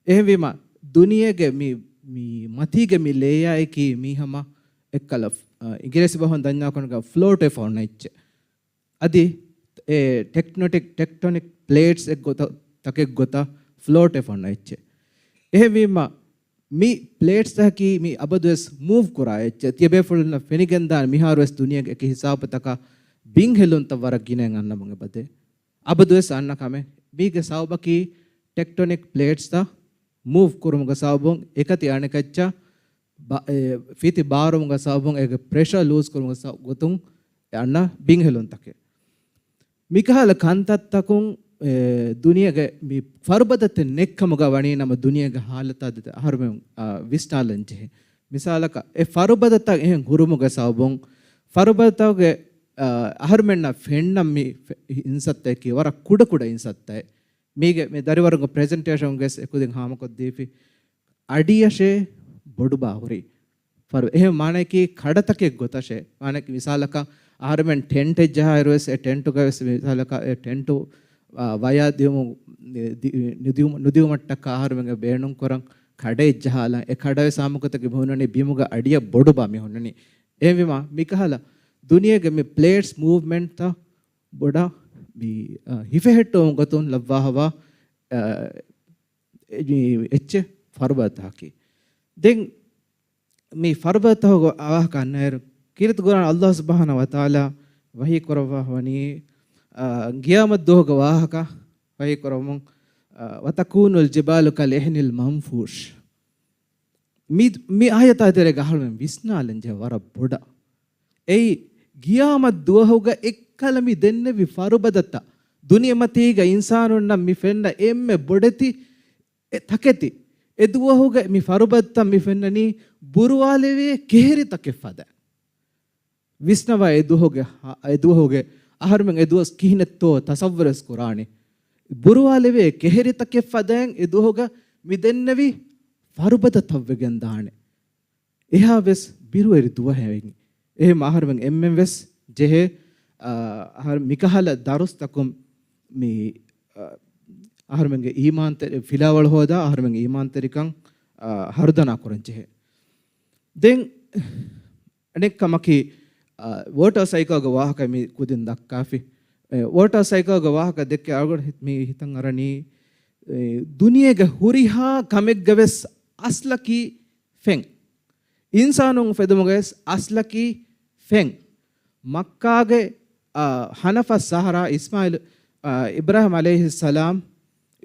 އެހެންވީމަ، ދުނިޔޭގެ މި، މި މަތީގެ މި ލޭޔާއަކީ މީ ހަމަ އެއްކަލަ، އަ، އިނގިރޭސި ބަހުން ދަންޏާކުން ފްލޯޓް ވެފަ އޮންނަ އެއްޗެއް. އަދި އެ ޓެކްޓޮނިކް، ޓެކްޓޮނިކް ޕްލޭޓްސް އެއްގޮތަށް، ތަކެއްގޮތަށް ފްލޯޓް ވެފަ އޮންނަ އެއްޗެއް. އެހެންވީމަ، މި ޕްލޭޓްސްތަކަކީ މި އަބަދުވެސް މޫވް ކުރާ އެއްޗެއް. ތިޔަބޭފުޅުންނަށް ފެނިގެންދާނެ މިހާރުވެސް ދުނިޔޭގެ އެކި ހިސާބުތަކަށް ބިން ހެލުންތައް ވަރަށް ގިނައިން އަންނަމުން އެބަދޭ. އަބަދުވެސް އަންނަ ކަމެއް. މީގެ ސަބަބަކީ ޓެކްޓޮނިކް ޕްލޭޓްސްތައް މޫވް ކުރުމުގެ ސަބަބުން އެކަތި އަނެކައްޗަށް ބަ-، އެ، ފިތި ބާރުމުގެ ސަބަބުން އޭގެ ޕްރެޝަރ ލޫޒް ކުރުމުގެ ސަ-، ގޮތުން އަންނަ ބިން ހެލުންތަކެއް. މިކަހަލަ ކަންތައްތަކުން، އެ، ދުނިޔޭގެ މި ފަރުބަދަތެއް ނެތްކަމުގަ ވަނީ ނަމަ ދުނިޔޭގެ ހާލަތާ ދެތަ އަހަރުމެން، އާ، ވިސްނާލަން ޖެހޭ. މިސާލަކަށް، އެ ފަރުބަދަތައް އެހެން ހުރުމުގެ ސަބަބުން ފަރުބަދަތަކުގެ، އާ، އަހަރުމެންނަށް ފެންނަ މި ފެ-، އިންސައްތައަކީ ވަރަށް ކުޑަކުޑަ އިންސައްތައެއް. މީގެ މި ދަރިވަރުގެ ޕްރެޒެންޓޭޝަންގެސް އެކުދިން ހާމަކޮށްދީފި. އަޑިއަށޭ ބޮޑުބާ ހުރީ. ފަރު-، އެހެން މާނައަކީ ކަޑަތަކެއް ގޮތަށޭ. މާނައަކީ މިސާލަކަށް އަހަރުމެން ޓެންޓެއް ޖަހާއިރުވެސް އެ ޓެންޓުގަވެސް މިސާލަކަށް އެ ޓެންޓު، އާ، ވަޔާ ދިއުމު، ދި-، ނުދިއުމަށްޓަކާ އަހަރުމެންގެ ބޭނުންކުރަން ކަޑައެއް ޖަހާލަން. އެ ކަޑަވެސް ހާމަކޮށްތަކެއް މި ހުންނަނީ ބިމުގަ އަޑިއަށް ބޮޑުބާ މި ހުންނަނީ. އެހެންވީމަ މިކަހަލަ ދުނިޔޭގެ މި ޕްލޭޓްސް މޫވްމެންޓްތައް ބޮޑަށް މި، އަ، ހިފެހެއްޓުވުމުގެ ގޮތުން ލައްވާހަވާ، އަ، އެ-، މި އެއްޗެއް ފަރުބަދަތަކަކީ. ދެން މި ފަރުބަދަތަކުގެ ވާހަކަ އަންނައިރު، ކީރިތި ޤުރްއާން ﷲ ސުބްޙާނަހޫ ވަތަޢާލާ ވަޙީ ކުރައްވާ ވަނީ، އަ، ޤިޔާމަތް ދުވަހުގެ ވާހަކަ ވަޙީ ކުރަމުން، އަ، "وتكون الجبال كالعهن المنفوش." މި، މި އާޔަތާ ތެރޭގަ އަހަރުމެން ވިސްނާލަން ޖެހޭ ވަރަށް ބޮޑަށް. އެއީ، ޤިޔާމަތް ދުވަހުގަ އެއްކަލަ މި ދެންނެވި ފަރުބަދަތައް، ދުނިޔެމަތީގަ އިންސާނުންނަށް މި ފެންނަ އެންމެ ބޮޑެތި އެ ތަކެތި، އެ ދުވަހުގަ މި ފަރުބަދަތައް މި ފެންނަނީ ބުރުވާލެވޭ ކެހެރިތަކެއް ފަދަ. ވިސްނަވާ އެ ދުވަހުގެ ހާ-، އެ ދުވަހުގެ އަހަރުމެން އެ ދުވަސް ކިހިނެއްތޯ ތަޞައްވަރުވެސް ކުރާނީ. ބުރުވާލެވޭ ކެހެރިތަކެއް ފަދައިން އެ ދުވަހުގަ މި ދެންނެވި ފަރުބަދަތައްވެގެން ދާނެ. އެހާވެސް ބިރުވެރި ދުވަހެއް. އެހެން އަހަރުމެން އެންމެން ވެސް ޖެހޭ، އާ، އަހަރު މިކަހަލަ ދަރުސްތަކުން މި، އާ، އަހަރުމެންގެ އީމާންތެރި-، ފިލާވަޅު ހޯދާ އަހަރުމެންގެ އީމާންތެރިކަން، އާ، ހަރުދަނާ ކުރަން ޖެހޭ. ދެން އަނެއް ކަމަކީ، އާ، ވޯޓާ ސައިކަލްގެ ވާހަކަ މި ކުދިން ދައްކާފި. އެ، ވޯޓާ ސައިކަލްގެ ވާހަކަ ދެއްކޭ އަޅުގަނޑު ހި-، މި ހިތަށް އަރަނީ، އެ، ދުނިޔޭގެ ހުރިހާ ކަމެއްގެ ވެސް އަސްލަކީ ފެން. އިންސާނުން އުފެދުމުގެ ވެސް އަސްލަކީ ފެން. މައްކާގެ، އާ، ހަނަފަސް ސަހަރާ އިސްމާއިލް، އާ، އިބްރާހިމް ޢަލައިހިއްސަލާމް،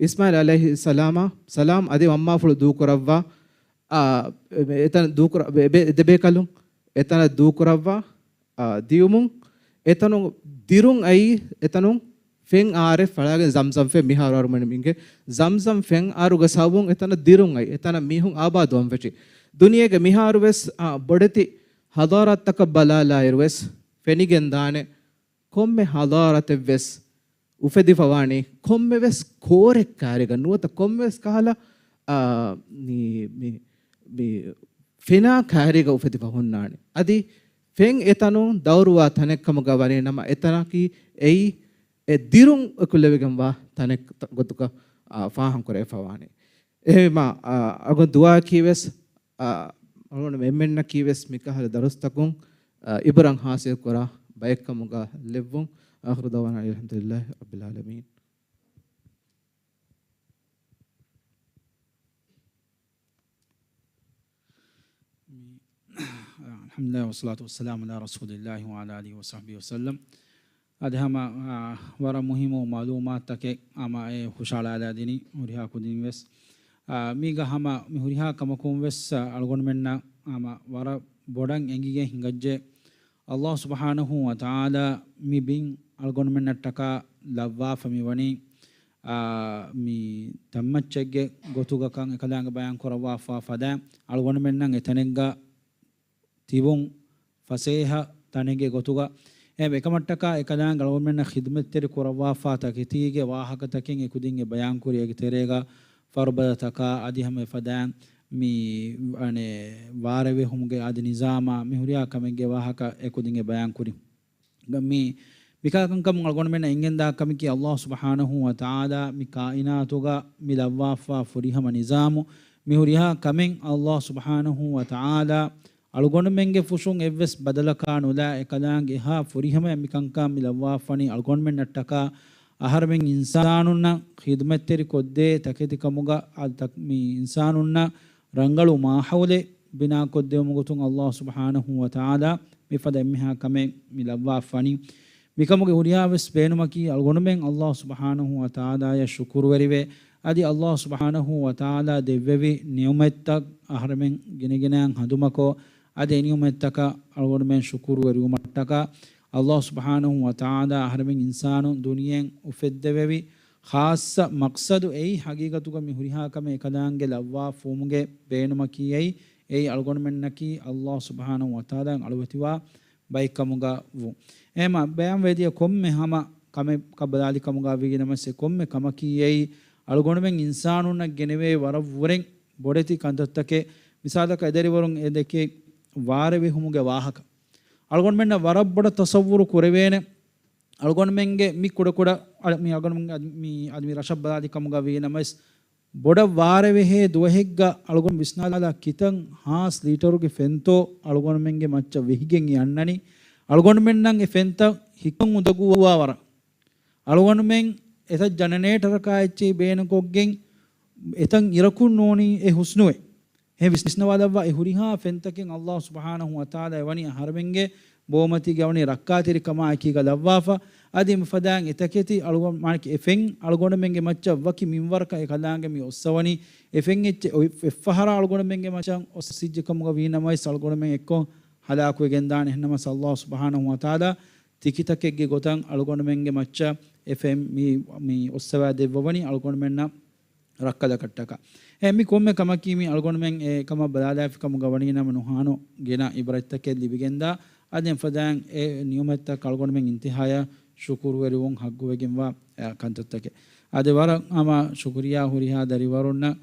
އިސްމާއިލް ޢަލައިހިއްސަލާމާ، ސަލާމް އަދި މަންމާފުޅު ދޫކުރައްވާ، އާ، އެ-، އެތަނަށް ދޫކުރަ-، އެ-، އެ-، ދެބޭކަލުން އެތަނަށް ދޫކުރައްވާ، އާ، ދިޔުމުން އެތަނުން ދިރުން އައީ، އެތަނުން ފެން އާރެއް ފަޅާގެން ޒަމްޒަމް ފެން މިހާރު އަރުމަނި މިންގެ ޒަމްޒަމް ފެން އާރުގެ ސަބަބުން އެތަނަށް ދިރުން އައީ، އެތަނަށް މީހުން އާބާދުވަން ފެށި. ދުނިޔޭގެ މިހާރު ވެސް، އާ، ބޮޑެތި ހަޟާރާތްތަކަށް ބަލާލާއިރު ވެސް ފެނިގެން ދާނެ ކޮންމެ ހަޟާރަތެއް ވެސް އުފެދިފަވާނީ ކޮންމެ ވެސް ކޯރެއް ކާރިގަ ނުވަތަ ކޮންމެ ވެސް ކަހަލަ، އާ، މި، މި، މި ފެނާ ކާރިގަ އުފެދިފަ ހުންނާނެ. އަދި ފެން އެތަނުން ދައުރުވާ ތަނެއް ކަމުގަ ވަނީ ނަމަ އެތަނަކީ އެއީ އެ ދިރުން އެކުލެވިގެންވާ ތަނެއް ގޮތުގަ، އާ، ފާހަން ކުރެވިފަވާނެ. އެހެންވީމާ، އާ، އަޅުގަނޑު ދުޢާއަކީ ވެސް، އާ، އަޅުގަނޑު އެންމެންނަކީ ވެސް މިކަހަލަ ދަރުސްތަކުން، އާ، އިބްރަތް ޙާޞިލް ކުރާ ބައެއްކަމުގަ ލެއްވުން. آخر دعوانا أن الحمد لله رب العالمين. الحمد لله والصلاة والسلام على رسول الله وعلى آله وصحبه وسلم. އަދި ހަމަ، އާ، ވަރަށް މުހިއްމު މަޢުލޫމާތުތަކެއް ހަމަ އެ ހުށަހަޅާލަދިނީ ހުރިހާ ކުދިން ވެސް. އާ، މީގަ ހަމަ މި ހުރިހާ ކަމަކުން ވެސް، އާ، އަޅުގަނޑުމެންނަށް ހަމަ ވަރަށް ބޮޑަށް އެނގިގެން ހިނގައްޖެ. ﷲ ސުބްޙާނަހޫ ވަތަޢާލާ މި ބިން އަޅުގަނޑުމެންނަށްޓަކާ ލައްވާފަ މިވަނީ، އާ، މި ތަންމައްޗެއްގެ ގޮތުގަކަން އެކަލާނގެ ބަޔާން ކުރައްވާފާ ފަދައިން އަޅުގަނޑުމެންނަށް އެތަނެއްގަ ތިބުން ފަސޭހަ ތަނެއްގެ ގޮތުގަ. އެ އެކަމަށްޓަކާ އެކަލާނގެ އަޅުގަނޑުމެންނަށް ޚިދުމަތްތެރި ކުރައްވާފާ ތަކެތީގެ ވާހަކަތަކެއް އެކުދިން އެ ބަޔާން ކުރި އޭގެ ތެރޭގަ ފަރުބަދަތަކާ އަދި ހަމަ އެފަދައިން މި، އަނެ، ވާރޭވެހުމުގެ އަދި ނިޒާމާ މި ހުރިހާ ކަމެއްގެ ވާހަކަ އެކުދިން އެ ބަޔާން ކުރި. މި، މިކާކަންކަމުން އަޅުގަނޑުމެންނަށް އެނގެންދާ ކަމަކީ، އައްލާހު ސުބްޙާނަހު ވަ ތަޢާލާ މި ކާއިނާތުގަ މި ލައްވާފާ ފުރިހަމަ ނިޒާމު، މި ހުރިހާ ކަމެއް އައްލާހު ސުބްޙާނަހު ވަ ތަޢާލާ އަޅުގަނޑުމެންގެ ފުށުން އެއްވެސް ބަދަލަކާ ނުލާ އެކަލާނގެ އެހާ ފުރިހަމަޔަށް މިކަންކަން މި ލައްވާފަނީ އަޅުގަނޑުމެންނަށްޓަކާ އަހަރެމެން އިންސާނުންނަށް ޚިދުމަތްތެރި ކޮށްދޭ ތަކެތިކަމުގަ، އަދި ތަ-، މި އިންސާނުންނަށް ރަނގަޅު މާހައުލެއް ބިނާކޮށްދެވުމުގެ ގޮތުން އައްލާހު ސުބްޙާނަހު ވަ ތަޢާލާ މިފަދަ އެންމެހާ ކަމެއް މި ލައްވާފަނީ. މިކަމުގެ ހުރިހާވެސް ބޭނުމަކީ އަޅުގަނޑުމެން އައްލާހު ސުބްޙާނަހު ވަ ތަޢާލާޔަށް ޝުކުރުވެރިވެ، އަދި އައްލާހު ސުބްޙާނަހު ވަ ތަޢާލާ ދެއްވެވި ނިޢުމަތްތައް އަހަރެމެން ގިނަގިނައިން ހަނދުމަކޮށް، އަދި އެނިޢުމަތްތަކަށް އަޅުގަނޑުމެން ޝުކުރުވެރިވުމަށްޓަކާ އައްލާހު ސުބްޙާނަހު ވަ ތަޢާލާ އަހަރެމެން އިންސާނުން ދުނިޔެއިން އުފެއްދެވެވި ޚާއްޞަ މަޤްޞަދު އެއީ ހަގީގަތުގަ މި ހުރިހާ ކަމެއް އެކަލާނގެ ލައްވާފުވުމުގެ ބޭނުމަކީ އެއީ، އެއީ އަޅުގަނޑުމެންނަކީ އައްލާހު ސުބްޙާނަހު ވަ ތަޢާލާ އަޅުވެތިވާ ބައެއްކަމުގަ ވުން. އެހެމަ ބަޔާންވެދިޔަ ކޮންމެ ހަމަ ކަމެއް ކަބަލާލި ކަމުގަ ވީނަމަސް އެ ކޮންމެ ކަމަކީ އެއީ އަޅުގަނޑުމެން އިންސާނުންނަށް ގެނެވޭ ވަރަށް ވުރެން ބޮޑެތި ކަންތައްތަކެއް. މިސާލަކަށް އެދެރިވަރުން އެ ދެކޭ ވާރޭވެހުމުގެ ވާހަކަ. އަޅުގަނޑުމެންނަށް ވަރަށް ބޮޑަށް ތަޞައްވުރު ކުރެވޭނެ. އަޅުގަނޑުމެންގެ މި ކުޑަކުޑަ އަޅ-، މި އަޅުގަނޑުމެން އަދި މި، އަދި މި ރަށަށް ބަލާލި ކަމުގަ ވީނަމަވެސް، ބޮޑަށް ވާރޭވެހޭ ދުވަހެއްގަ އަޅުގަނޑު ވިސްނާލާ ކިތަން ހާސް ލީޓަރުގެ ފެންތޯ އަޅުގަނޑުމެންގެ މައްޗަށް ވެހިގެން އަންނަނީ. އަޅުގަނޑުމެންނަށް އެ ފެންތައް ހިއްކަން އުނދަގޫވާ ވަރަށް. އަޅުގަނޑުމެން އެތައް ޖަނަރޭޓަރަކާ އެއްޗެހި ބޭނުންކޮށްގެން އެތަން އިރަކުން ނޫނީ އެ ހުސްނުވެ. އެ ވިސްނަވާލައްވާ އެ ހުރިހާ ފެންތަކެއް އައްލާހު ސުބްޙާނަހު ވަ ތަޢާލާ އެވަނީ އަހަރެމެންގެ ބޯމަތީގަ ވަނީ ރައްކާތެރިކަމާ އެކީގަ ލައްވާފަ. އަދި އެފަދައިން އެތަކެތި އަޅުގަނޑު، މާނަކީ އެ ފެން އަޅުގަނޑުމެންގެ މައްޗަށް ވަކި މިންވަރަކަށް އެކަލާނގެ މި އޮއްސަވަނީ. އެ ފެން އެއްޗެއް އޮތް އެއްފަހަރާ އަޅުގަނޑުމެންގެ މައްޗަށް އޮއްސިއްޖެ ކަމުގަ ވީނަމަވެސް އަޅުގަނޑުމެން އެއްކޮށް ހަލާކުވެގެންދާނެ. އެހެންނަމަސް އައްލާހު ސުބްޙާނަހު ވަ ތަޢާލާ ތިކިތަކެއްގެ ގޮތަށް އަޅުގަނޑުމެންގެ މައްޗަށް އެ ފެން މި، މި އޮއްސަވާ ދެއްވަވަނީ އަޅުގަނޑުމެންނަށް ރައްކަލަކަށްޓަކާ. އެ މި ކޮންމެ ކަމަކީ މި އަޅުގަނޑުމެން އެ ކަމަށް ބަލާލާފި ކަމުގަ ވަނީ ނަމަ ނުހާނު ގިނަ އިބްރަތްތަކެއް ލިބިގެންދާ، އަދި އެފަދައިން އެ ނިޢުމަތްތައް އަޅުގަނޑުމެން އިންތިހާޔަށް ޝުކުރުވެރިވުން ހައްގުވެގެންވާ، އެ، ކަންތައްތަކެއް. އަދި ވަރަށް ހަމަ ޝުކުރިޔާ ހުރިހާ ދަރިވަރުންނަށް،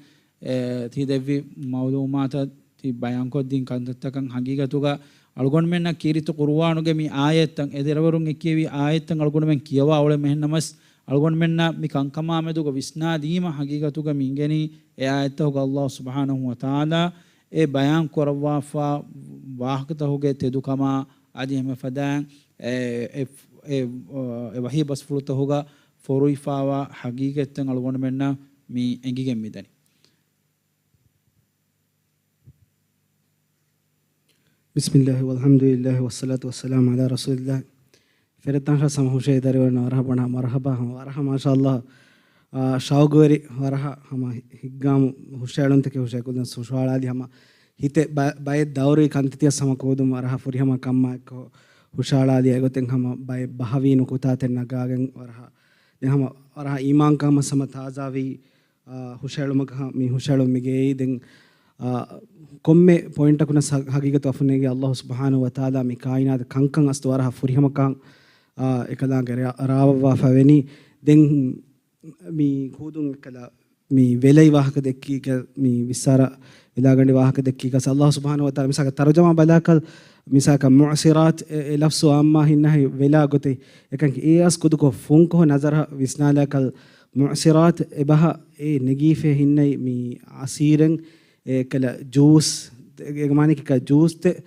އެ، ތި ދެއްވި މަޢުލޫމާތަށް ތި ބަޔާންކޮށްދިން ކަންތައްތަކަށް ހަގީގަތުގަ އަޅުގަނޑުމެންނަށް ކީރިތި ޤުރުއާނުގެ މި އާޔަތްތައް، އެ ދެރަވަރުން އެ ކިޔެވި އާޔަތްތައް އަޅުގަނޑުމެން ކިޔަވާ އުޅެމު. އެހެންނަމަސް އަޅުގަނޑުމެންނަށް މި ކަންކަމާ މެދުގަ ވިސްނާދީމަ ހަގީގަތުގަ މި އިނގެނީ އެ އާޔަތްތަކުގަ އައްލާހު ސުބްޙާނަހު ވަ ތަޢާލާ އެ ބަޔާން ކުރައްވާފާ ވާހަކަތަކުގެ ތެދުކަމާ އަދި ހަމަ އެފަދައިން އެ، އެ، އެ، އެ ވަޙީ ބަސްފުޅުތަކުގަ ފޮރުވިފާވާ ހަގީގަތްތައް އަޅުގަނޑުމެންނަށް މި އެނގިގެން މިދަނީ. بسم الله والحمد لله والصلاة والسلام على رسول الله. ފެރަތަން ހަސަމ ހުށައި ދަރިވަރުން ވަރަހަ ބޮޑަ މަރުޙަބާ، ހަމަ ވަރަހަ މާޝާﷲ، އާ، ޝައުގުވެރި ވަރަހަ ހަމަ ހިއްގާމު ހުށައެޅުންތަކެއް ހުށައެޅުން ހުށައަޅާލި ހަމަ ހިތެއް ބަ-، ބައެއް ދައުރުވި ކަންތައްތިޔަސް ހަމަ ކޯދުން ވަރަހަ ފުރިހަމަ ކަމާއެކު ހުށައަޅާލި އެގޮތެއް ހަމަ ބައެއް ބަހަވީ ނުކުތާތެއް ނަގާގެން ވަރަހަ ދެން ހަމަ ވަރަހަ އީމާންކަން ހަމަ ތާޒާވީ، އާ، ހުށައެޅުމަކަށް މި ހުށައެޅުން މިގެއީ. ދެން، އާ، ކޮންމެ ޕޮއިންޓަކުނަސް ހަ-، ހަގީގަތު އަފުނޭގެ އައްލާހު ސުބްޙާނަހު ވަ ތަޢާލާ މި ކާއިނާތު ކަންކަން އަސްލު ވަރަހަ ފުރިހަމަކަން، އާ، އެކަލާނގެ ރާ-، ރާވައްވާފަ ވެނީ. ދެން މި ކޫދުން އެކަލަ މި ވެލައި ވާހަކަ ދެއްކީގަ، މި ވިއްސާރަ ވެލާގަނޑި ވާހަކަ ދެއްކީގަސް އައްލާހު ސުބްޙާނަހު ވަ ތަޢާލާ މިސާލަކަށް ތަރުޖަމާ ބަލާކަށް، މިސާލަކަށް މުޢުޞިރާތު އެ، އެ ލަފްޒު އާއްމާ ހިންނަހައި ވެލާ ގޮތެއް އެކަން އެއަސް ކުދުކޮށް ފުންކޮށް ނަޒަރަށް ވިސްނާލާކަށް މުޢުޞިރާތު އެބަހަށް އެ ނެގީފޭ ހިންނައި މި އަސީރެއް އެކަލަ ޖޫސް، އެ މާނައަކީ ޖޫސްތެއް،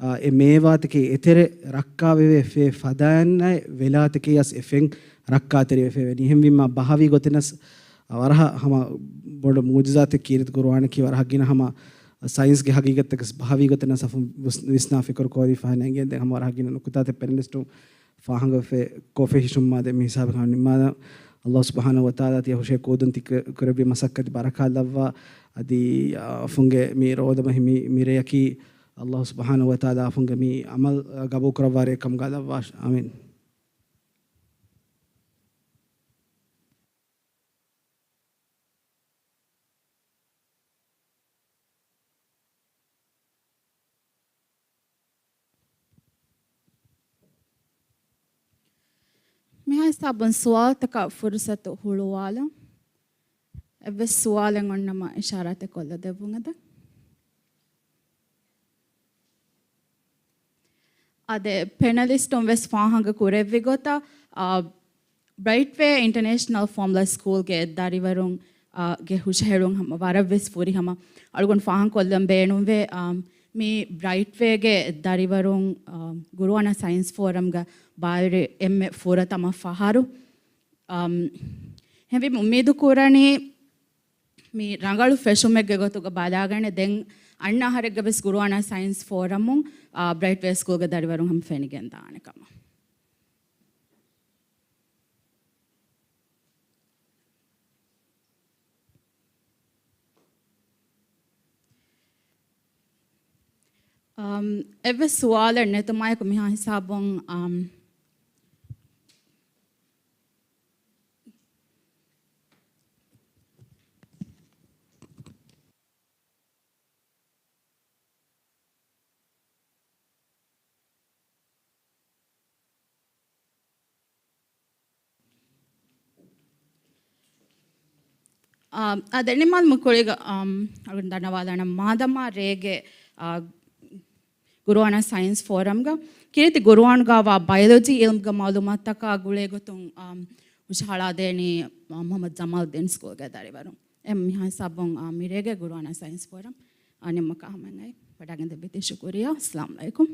އާ، އެ މޭވާތަކެއް އެތެރެ ރައްކާވެވޭ ފޭ ފަދައިންނައި ވެލާތަކެއް އަސް އެ ފެން ރައްކާތެރިވެފަ ވެނީ. އެހެންވީމާ ބަހަވީ ގޮތެއް ނަސް ވަރަހަ ހަމަ ބޮޑު މުޢުޖިޒާތެއް ކީރިތި ޤުރުއާނަކީ ވަރަހަ ގިނަ ހަމަ ސައިންސްގެ ހަގީގަތްތަކަސް ބަހަވީ ގޮތެއް ނަސް އަފު ވިސް-، ވިސްނާ ފިކުރު ކޯދިފަ ނޭނގެ ދެ ހަމަ ވަރަހަ ގިނަ ނުކުތާތެއް ޕެނަލިސްޓުން ފާހަގަވެފަ ކޮށްފަ ހިށުންމާ ދެ މި ހިސާބަކަށް ނިންމާލަން. އައްލާހު ސުބްޙާނަހު ވަ ތަޢާލާ ތިޔަ ހުށައި ކޯދުން ތި ކު-، ކުރެއްވި މަސައްކަތް ބަރަކާތް ލައްވާ، އަދި، އާ، އަފުންގެ މި ރޯދަމަހި މި، މި ރެޔަކީ އައްލާހު ސުބްޙާނަހު ވަ ތަޢާލާ އަފުންގެ މި ޢަމަލް، އާ، ގަބޫލު ކުރައްވާ ރެއެއް ކަމުގަ ލައްވާށި. އާމީން. މިހާ ހިސާބުން ސުވާލުތަކަށް ފުރުސަތު ހުޅުވާލަން. އެއްވެސް ސުވާލެއް އޮންނަމަ އިޝާރާތެއް ކޮށްލަ ދެއްވުން އެދެން. އާދެ، ޕެނަލިސްޓުން ވެސް ފާހަގަ ކުރެއްވި ގޮތަށް، އާ، ބްރައިޓްވޭ އިންޓަރނޭޝަނަލް ފޯމްލާ ސްކޫލްގެ ދަރިވަރުން، އާ، ގެ ހުށަހެޅުން ހަމަ ވަރަށް ވެސް ފުރި ހަމަ އަޅުގަނޑު ފާހަގަ ކޮށްލަން ބޭނުންވޭ. އާ، މި ބްރައިޓްވޭގެ ދަރިވަރުން، އާ، ގުރުއާނާ ސައިންސް ފޯރަމްގަ ބާރި އެންމެ ފުރަތަމަ ފަހަރު. އާ، ހެންވީމަ އުއްމީދު ކުރަނީ، މި ރަނގަޅު ފެށުމެއްގެ ގޮތުގަ ބަލާގަނެ، ދެން އަންނަ އަހަރެއްގަ ވެސް ގުރުއާނާ ސައިންސް ފޯރަމުން، އާ، ބްރައިޓް ވޭ ސްކޫލްގެ ދަރިވަރުން ހަމަ ފެނިގެން ދާނެ ކަމަށް. އަމް، އެއްވެސް ސުވާލެއް ނެތުމާއެކު މިހާ ހިސާބުން، އަމް، އާ، އާ، ދެން ނިމާލުމުގެ ކުރީގަ، އާ، އަޅުގަނޑު ދަންނަވާލާނަން މާދަމާ ރޭގެ، އާ، ގުރުއާނާ ސައިންސް ފޯރަމްގަ ކީރިތި ގުރުއާންގައިވާ ބަޔޮލޮޖީ އިލްމުގެ މައުލޫމާތުތަކާ ގުޅޭ ގޮތުން، އާ، ހުށަހަޅާދޭނީ، އާ، މުޙައްމަދު ޖަމާލުއްދީން ސްކޫލްގެ ދަރިވަރުން. އެ މިހާ ހިސާބުން، އާ، މިރޭގެ ގުރުއާނާ ސައިންސް ފޯރަމް، އާ، ނިންމަކާ ހަމައިން އައި ވަޑައިގެން ދެއްވީތީ ޝުކުރިއްޔާ. އައްސަލާމު ޢަލައިކުމް.